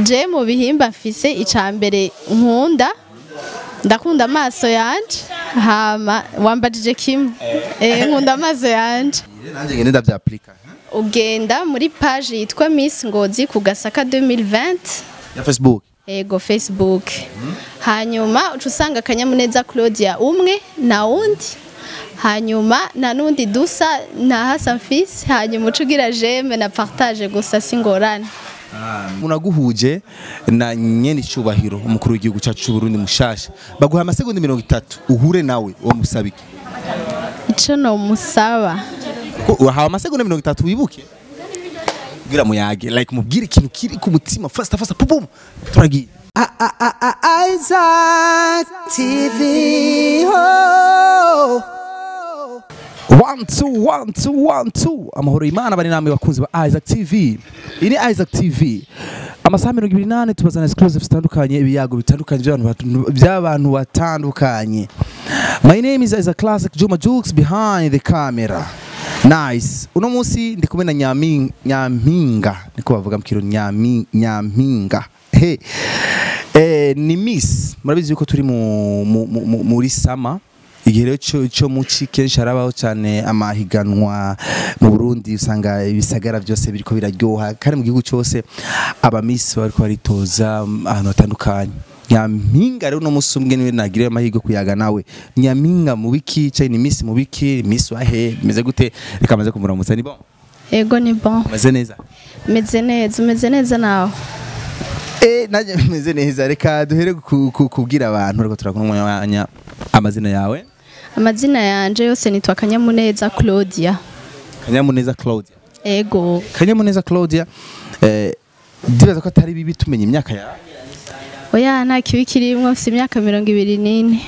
Je mu bihimba mfise, icambere nkunda, ndakunda amaso yanje. Hama wambajije kimwe, nkunda amaso yanje. Nanjye ngende ndavyaplika. Ugenda muri page yitwa Miss Ngozi ku Gasaka 2020 ya Facebook. Ego, Facebook. Hanyuma uca usanga Akanyamuneza Claudia umwe na wundi, hanyuma nta nundi dusa, nta hasa mfise. Hanyuma uca ugira j'aime na partage gusa, singorane. Munaguhuje na nyene icubahiro umukuru w'igihugu cyacu cy'u Burundi mushasha, baguha amasegonda 30 uhure nawe, uwo musaba iki? Ico nomusaba? Ko wahawe amasegonda 30, wibuke kugira muyage, like mubwire ikintu kiri ku mutima, fasta fasta, pum pum, turagiye. Isaac TV. Oh. One, two, one, two, one, two. Amahoro y'Imana bari namwe bakunzi ba Isaac TV. Iyi ni Isaac TV. Amasaha 24 tubazana exclusive zitandukanye, ibiyago bitandukanye by'abantu batandukanye. My name is Isaac Classic, Juma Jukes behind the camera. Nice. Uno munsi ndi kumwe na Nyampinga. Niko bavuga mu Kirundi, Nyampinga. Hey. Ni Miss. Murabizi yuko turi muri summer. Igihe rero cyo muci kenshi harabaho cyane amahiganwa mu Burundi, usanga ibisagara byose biriko biraryoha, kandi mu gihugu cyose aba Miss bariko baritoza ahantu hatandukanye. Nyampinga rero no musi umwe niwe nagiriye amahirwe kuyaga nawe. Nyampinga mu biki? Cyo ni Miss mu biki? Miss wahe? Meze gute? Reka maze kumuramutsa. Ni bon? Ego, ni bon. Meze neza? Meze neza, umeze neza nawe? Nanjye meze neza. Reka duhere kubwira abantu ariko turakuna umwanya amazina yawe. Amazina yanje yose nitwa Kanyamuneza Claudia. Kanyamuneza Claudia. Ego. Kanyamuneza Claudia, ndibaza ko atari bibi tumenya imyaka yawe. Oya, nta kibi kirimwo, mfise imyaka 24.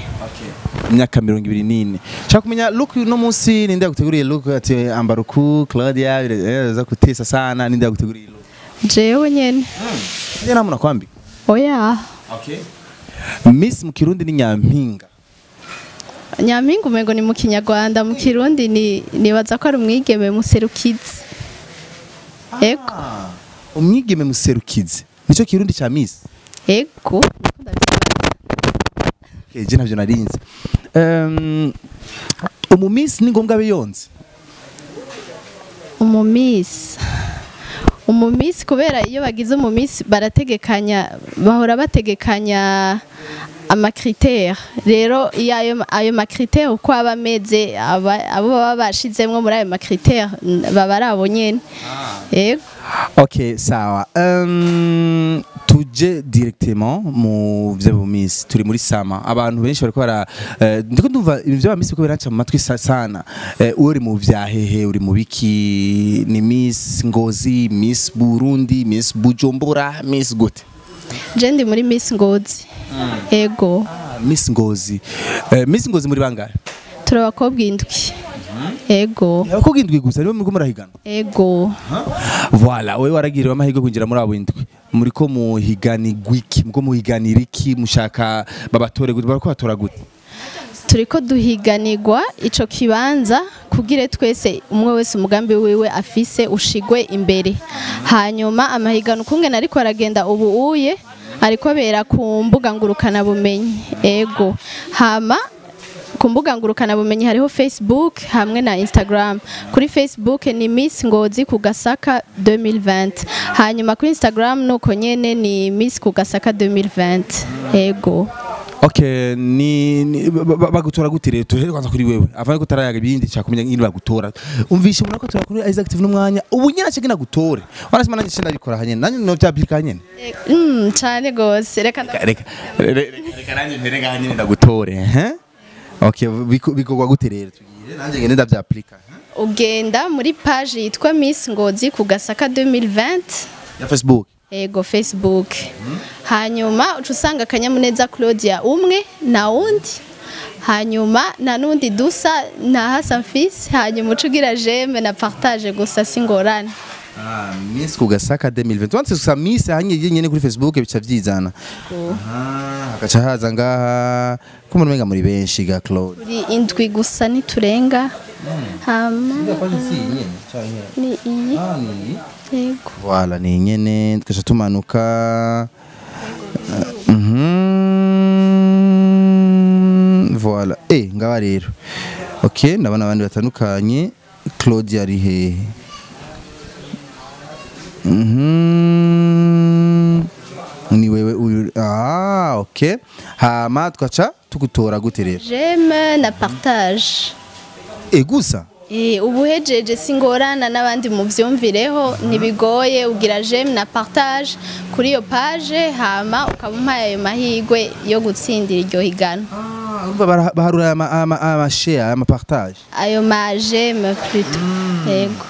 Imyaka 24. Nshaka kumenya look uno munsi, ninde yaguteguriye look ati ambara uku Claudia, za kutesa sana? Ninde yaguteguriye look? Jewe nyene. Nje namuna kwambi. Oya. Okay. Miss mu Kirundi ni Nyampinga. Nyampinga umengo ni mu Kinyarwanda, mu Kirundi ni nibaza ko ari umwigeme muserukizi. Ego. Ah, umwigeme muserukizi. Nico Kirundi cha Miss. Ego. Okay, je navyo narinze. Umu Miss ni ngombwa abe yonze? Umumisi. Umumisi, kubera iyo bagize umumisi barategekanya, bahora bategekanya ama critères. Rero iyo ayo ma critères uko aba ameze, abo baba bashizemwo muri ayo ma critères baba ari abo nyene. Ego. Okay, sawa. Tuje directement mu vyo Miss. Turi muri summer. Abantu benshi bariko bara ndiko ndumva ibintu vya Miss ko biranca mu matwi sana. Uri mu vya hehe, uri mu biki? Ni Miss Ngozi, Miss Burundi, Miss Bujumbura, Miss gute? Je ndi muri Miss Ngozi. Ego. Ah, Miss Ngozi. Miss Ngozi muri bangahe? Turi abakobwa 7. Ego. Abakobwa 7 gusa nibo muriko murahigana? Ego. Voilà, wewe waragiriwe amahirwe kwinjira muri abo 7. Muriko muhiganirwa iki? Muriko muhiganira iki? Mushaka babatore gute? Bariko batora gute? Turiko duhiganirwa ico kibanza kugira twese, umwe wese umugambi wiwe afise ushigwe imbere. Hanyuma amahigano ukungene ariko aragenda ubu uye ariko abera ku mbuga ngurukana bumenyi. Ego. Hama ku mbuga ngurukana bumenyi hariho Facebook hamwe na Instagram. Kuri Facebook ni Miss Ngozi ku Gasaka 2020. Hanyuma kuri Instagram nuko nyene, ni Miss ku Gasaka 2020. Ego. Okay, ni bagutora gute rero? Tuhere kwanza kuri wewe. Avant ko tarayaga ibindi, cya kumenya ngini bagutora. Umvishe umuntu ko turakuri Isaac TV n'umwanya. Ubu nyine acegena gutore. Wanasema nanjye ndabikora hanyene. Nanjye no byaplika hanyene. Cane gose. Reka Reka nanjye mperega hanyene ndagutore, eh? Okay, bikorwa gute rero? Tugire nanjye ngende ndavyaplika. Ugenda muri page yitwa Miss Ngozi ku Gasaka 2020 ya Facebook. Ego, Facebook. Hanyuma uca usanga Akanyamuneza Claudia umwe na wundi, hanyuma nta nundi dusa, nta hasa mfise. Hanyuma uca ugira j'aime na partage gusa, singorane. Ah, Miss ku Gasaka 2020. Wanditse gusa Miss hanye nyene kuri Facebook bica vyizana. Ah, hagaca haza ngaha ko umuntu umenga muri benshi ga Claude. Turi 7 gusa, ntiturenga. Hama ni iyi. Yego. Voilà, ni nyene tukaca tumanuka. Voilà. Ngaba rero. Okay, ndabona abandi batandukanye. Claudia ari hehe? Ni wewe uyu. Okay. Hama tukaca tugutora gute rero? J'aime na partage. Gusa ubuhejeje singorana n'abandi muvyumvireho ntibigoye, ugira j'aime na partage kuri iyo page, hama ukaba umpaye ayo mahigwe yo gutsindira iryo higano. Urumva baharura ama share, ama partage, ayo ma j'aime plutôt. Yego.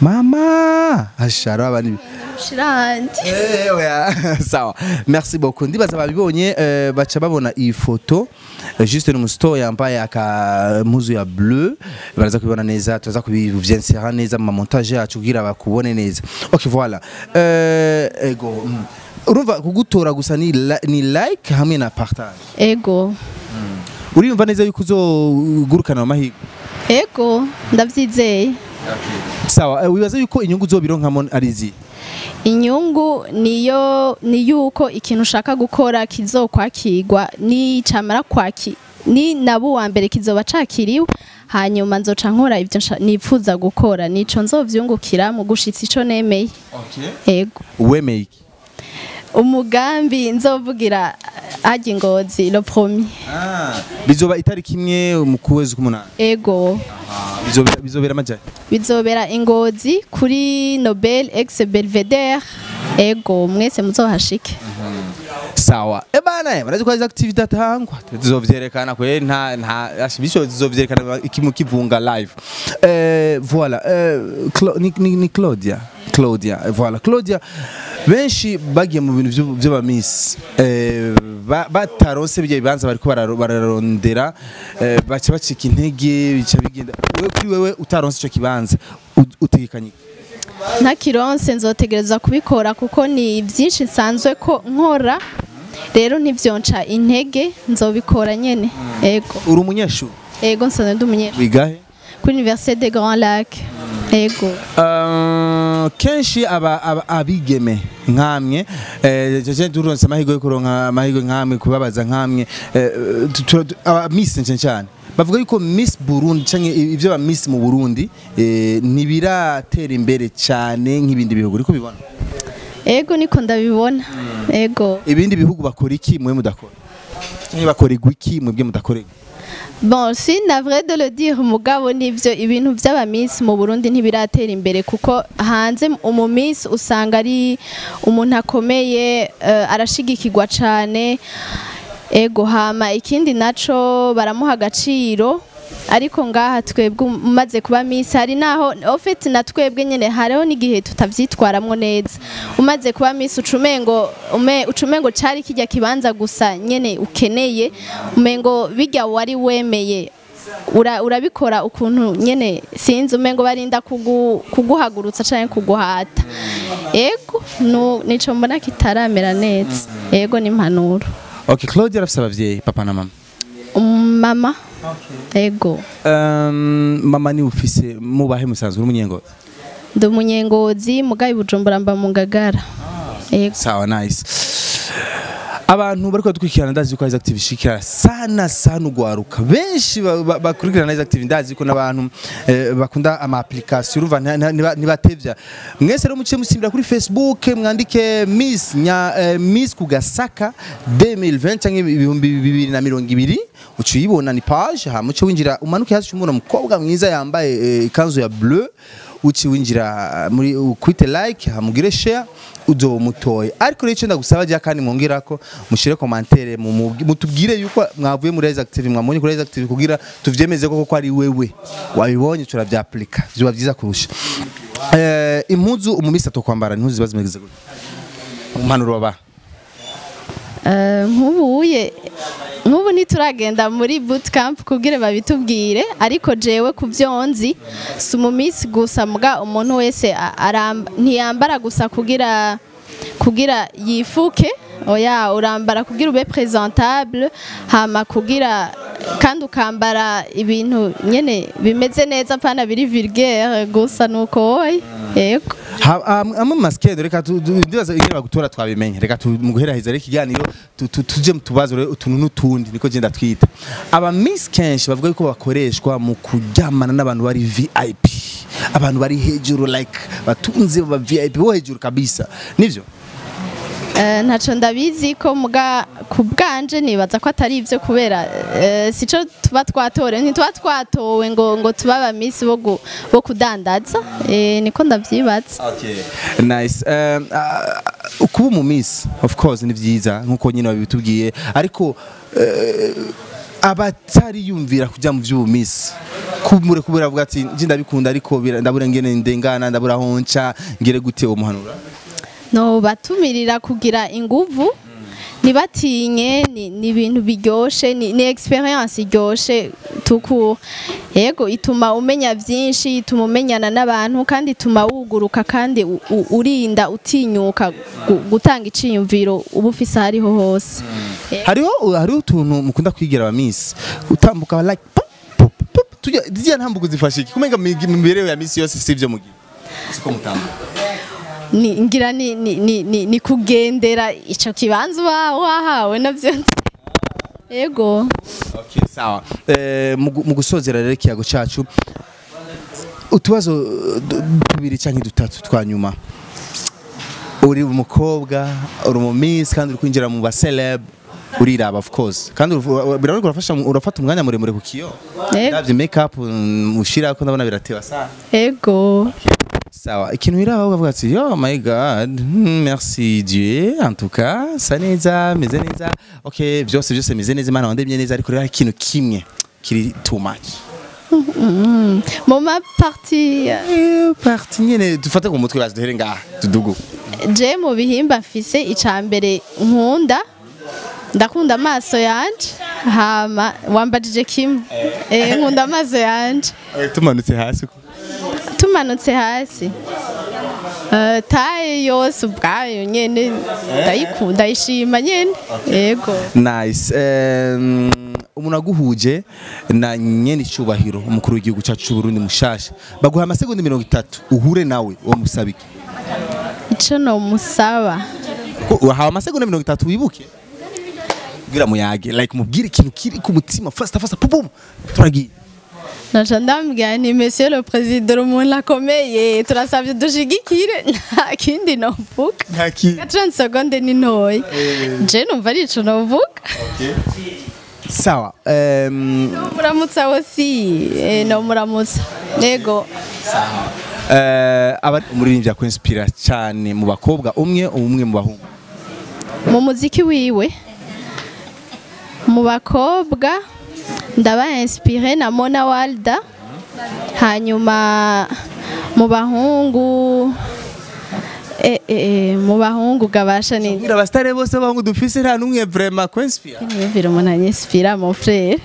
Mama ashara abandi shirandi. Oya. Sawa, merci beaucoup. Ndibaza babibonye, baca babona iyi foto juste n'umusto yambaye aka mpuzu ya bleu, baraza kubibona neza, tuza kubivyensera neza mu montage yacu kugira bakubone neza. Okay, voilà. Ego. Urumva kugutora gusa ni like hamwe na partage. Ego. Uriyumva neza yuko uzogurukana amahirwe? Ego, ndavyizeye. Sawa, wibaza yuko inyungu uzobironkamo ari izihe? Inyungu niyo ni yuko ikintu ushaka gukora kizokwakirwa, ni camara kwaki ni nabo wa mbere kizoba cakiriwe, hanyuma nzoca nkora ivyo nipfuza gukora, nico nzovyungukira mu gushitsa ico nemeye. Okay. Ego. Wemeye iki? Umugambi nzovugira ajya Ngozi le premier. Bizoba itariki imwe mu kwezi k'umunani. Ego. Bizobera amajyane. Bizobera Ingozi kuri Nobel ex Belvedere. Ego, mwese muzohashike. Sawa. Ebana, barazi ko activity atangwa. Tuzovyerekana kwe nta ashibisho tuzovyerekana ikimu kivunga live. Voilà, ni Claudia. Claudia, voilà. Claudia benshi bagiye mu bintu by'aba miss. Bataronse bijye bibanza bariko bararondera, baca bacika intege, bica bigenda. Wewe kuri wewe utaronse ico kibanza utegekanye? Ntakironse nzotegereza kubikora kuko ni byinshi nsanzwe ko nkora, rero ntivyonca intege, nzobikora nyene. Ego. Uri umunyeshuri? Ego, nsanzwe ndi umunyeshuri. Wigahe? Kuri Université des Grands Lacs. Ego. Kenshi abigeme nkamwe, jeje duronse amahirwe yo kuronka amahirwe nkamwe kubabaza nkamwe, aba miss cyane bavuga yuko Miss Burundi canke ivyo ba Miss mu Burundi ntibiratera imbere cyane nk'ibindi bihugu, uriko bibona? Ego, niko ndabibona. Ego. Ibindi bihugu bakora iki mwe mudakora? Canke bakora iki mwebwe mudakorega? Bon, si navré de le dire, mugabo nivyo ibintu by'aba Miss mu Burundi ntibiratera imbere, kuko hanze umu Miss usanga ari umuntu akomeye, arashigikirwa cyane. Ego, hama ikindi naco baramuha agaciro, ariko ngaha twebwe umaze kuba Miss hari naho en fait na twebwe nyene hariho n'igihe tutavyitwaramwo neza. Umaze kuba Miss ucumengo ucumengo cari kijya kibanza gusa nyene ukeneye, umengo bijya wari wemeye urabikora ukuntu nyene sinzi, umengo barinda kuguhagurutsa canke kuguhata. Ego, nico mbona kitaramera neza. Ego, ni impanuro. Okay, Claudia arafise abavyeyi, papa na mama? Mama. Okay. Ego. Mama ni ufise mubahe musanzwe uri umunyengozi? Ndi umunyengozi mugaye Bujumbura mba mu Ngagara. Ego. Sawa, nice. Abantu bariko dukurikirana ndazi ko Isaac TV ishikira sana sana ugwaruka. Benshi bakurikirana Isaac TV ndazi ko n'abantu bakunda ama application, urumva nibatevya. Mwese rero muce musimbira kuri Facebook mwandike Miss Miss Kugasaka 2020 canke 2020, ucuyibona ni page, ha muce winjira umanuke hasi umubona umukobwa mwiza yambaye ikanzu ya bleu, uci winjira muri kwite like hamugire share uzomutoye. Ariko rero icyo ndagusaba jya kandi mwongerako mushire commentaire mutubwire yuko mwavuye muri Isaac TV, mwamubonye kuri Isaac TV kugira tuvyemeze koko ko ari wewe wabibonye, turavyaplika byoba byiza kurusha. Impuzu umumisi atokwambara impuzu ziba zimeze gute? Umpanuro baba nkubuye nkubu ntituragenda muri bootcamp kugira babitubwire, ariko jewe kuvyonzi si umumisi gusa, muga umuntu wese ntiyambara gusa kugira yifuke, oya urambara kugira ube presentable, hama kugira Kandi ukambara ibintu nyene bimeze neza, pana biri vulgaire gusa, nuko wowe, yego. Amwe mu masikendo, reka ndibaza ingene bagutora twabimenye. Reka mu guheraheza rero ikiganiro tuje mu tubazo rero, utuntu n'utundi niko genda twita. Aba miss kenshi bavuga yuko bakoreshwa mu kuryamana n'abantu bari VIP, abantu bari hejuru, like batunze, ba VIP bo hejuru kabisa, nivyo? Ntaco ndabizi ko, muga ku bwanje nibaza ko atari ivyo, kubera sico tuba twatorewe. Ntituba twatowe ngo tuba aba miss bo kudandaza, niko ndavyibaza. Okay. Nice. Kuba umu miss of course ni vyiza nkuko nyine babitubwiye, ariko abatariyumvira kuja mu vy'ubu miss, kumure kubera avuga ati nje ndabikunda, ariko ndabura ngene ndengana, ndabura honca ngere gute, umuhanura? No batumirira kugira inguvu, ntibatinye. Ni ibintu biryoshe, ni experience iryoshe tuku. Yego, ituma umenya vyinshi, ituma umenyana n'abantu, kandi ituma wuguruka, kandi urinda utinyuka gutanga iciyumviro uba ufise ahariho hose. Hariho utuntu mukunda kwigira aba miss, utambuka like pop pop pop, tujya ziriya ntambuko zifasha iki? Kumenga mu mibereho ya misi yose sivyo mugira, siko mutambuka? Ni ngira ni kugendera ico kibanza uba wahawe navyo, yego. Okay, sawa. Mu gusozera rero ikiyago cacu, utubazo tubiri canke dutatu twa nyuma. Uri umukobwa, uri umu miss, kandi uri kwinjira mu ba celeb, uriraba of course, kandi biraboneka urafasha, urafata umwanya muremure ku kiyo. Yego. Ndavye make up ushirako, ndabona birateba sana. Yego. Sawa, ikintu wiraba ukavuga ati: "Oh my God, merci Dieu, en tout cas sa neza, meze neza, okay, byose byose meze neza, Imana wandemye neza," ariko rero hari ikintu kimwe kiri too much. Mu ma partie? Partie nyene dufate ku mutwe, bazi duhere ngaha tudugu. Je mu bihimba mfise, ica mbere nkunda, ndakunda amaso yanje. Hama wambajije kimwe, nkunda amaso yanje. Tumanutse hasi ko? Tumanutse hasi, taille yose ubwayo nyene ndayikunda, ndayishima nyene, yego. Nice. Umuntu aguhuje na nyene icubahiro umukuru w'igihugu cyacu cy'u Burundi mushasha, baguha amasegonda 30 uhure nawe, uwo musabike? Ico nomusaba? Ko wahawe amasegonda 30, wibuke kugira muyage, like mubwire ikintu kiri ku mutima, fasta fasta, pum pum, turagiye. Naca ndambwira nti: "Monsieur le président, umuntu akomeye, turasabye dushigikire." Nta kindi novuga. Nta kindi. 30 seconde ni ntoya, je numva ari ico novuga. Sawa. Muramutsa wosi, no muramutsa, yego. Aba umuririmbyi akwinspira cyane mu bakobwa umwe, umwe mu bahungu? Mu muziki wiwe, mu bakobwa ndaba inspiré na Mona Walda, hanyuma mu bahungu gabasha ni Ngira abastare bose b'abahungu dufise, nta n'umwe vraiment kwinspira? Niyumvira umuntu anyinspira, mon frère,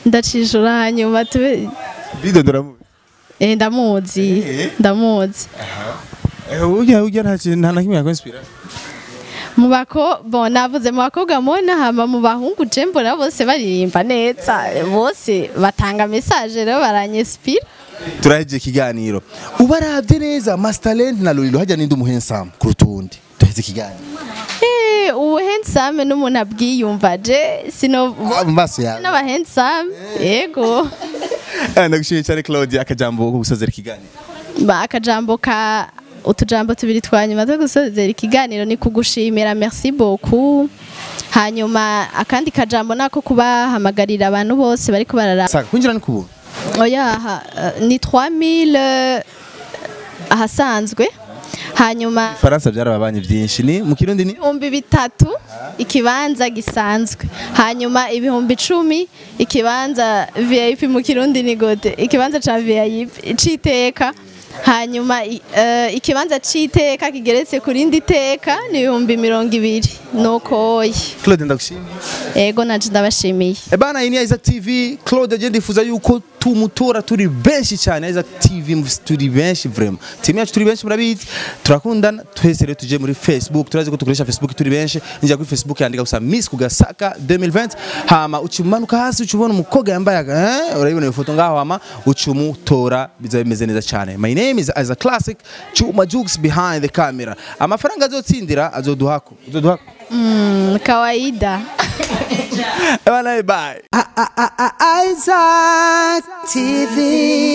ndacishura hanyuma tube. Bido ndaramuzi. Ndamuzi, ndamuzi. Ujya nta kintu, nta na kimwe yakwinspira? Mu bako, bon, navuze mu bakobwa mona, hama mu bahungu je mbona bose baririmba neza, bose batanga message, rero baranyinspira. Turahejeje ikiganiro. Ubarabye neza, Masterland na Lolilo, hajya ninde umuhensam kuruta uwundi? Tuheze ikiganiro. Ubu handsome n'umuntu abwiyumva, je sino Mu maso yawe. N'aba handsome, yego. Ndagushimiye cyane Claudia. Akajambo ko gusozera ikiganiro? Ba akajambo ka utujambo tubiri twa nyuma two gusozera ikiganiro ni kugushimira, merci beaucoup. Hanyuma akandi kajambo nako kubahamagarira abantu bose bariko barara. Saka kwinjira ni kubuntu? Oya, ni 3000 ahasanzwe, hanyuma Faransa byarababanye byinshi, ni mu Kirundi ni? 3000 ikibanza gisanzwe, hanyuma 10,000 ikibanza VIP. Mu Kirundi ni gute ikibanza ca VIP c'iteka? Hanyuma ikibanza c'iteka kigeretse ku rindi teka ni 20,000, nuko oye. Claude, ndagushimiye. Ego, nanje ndabashimiye. Ebana, iyi ni Isaac TV. Claude, je ndifuza yuko Tumutora turi benshi cyane. Isaac TV turi benshi vraiment, team yacu turi benshi, murabizi turakundana twese. Rero tuje muri Facebook, turazi ko dukoresha Facebook turi benshi. Njya kuri Facebook, yandika gusa Miss Kugasaka 2020, hama ucimanuka hasi ucubona umukobwa yambaye urayibona iyo foto ngaho, hama ucumutora, bizaba bimeze neza cyane. My name is Isaac Classic Chuma Jukes behind the camera. Amafaranga azotsindira azoduhako, uzoduhako. Kawaida. Bye bye. Isaac TV.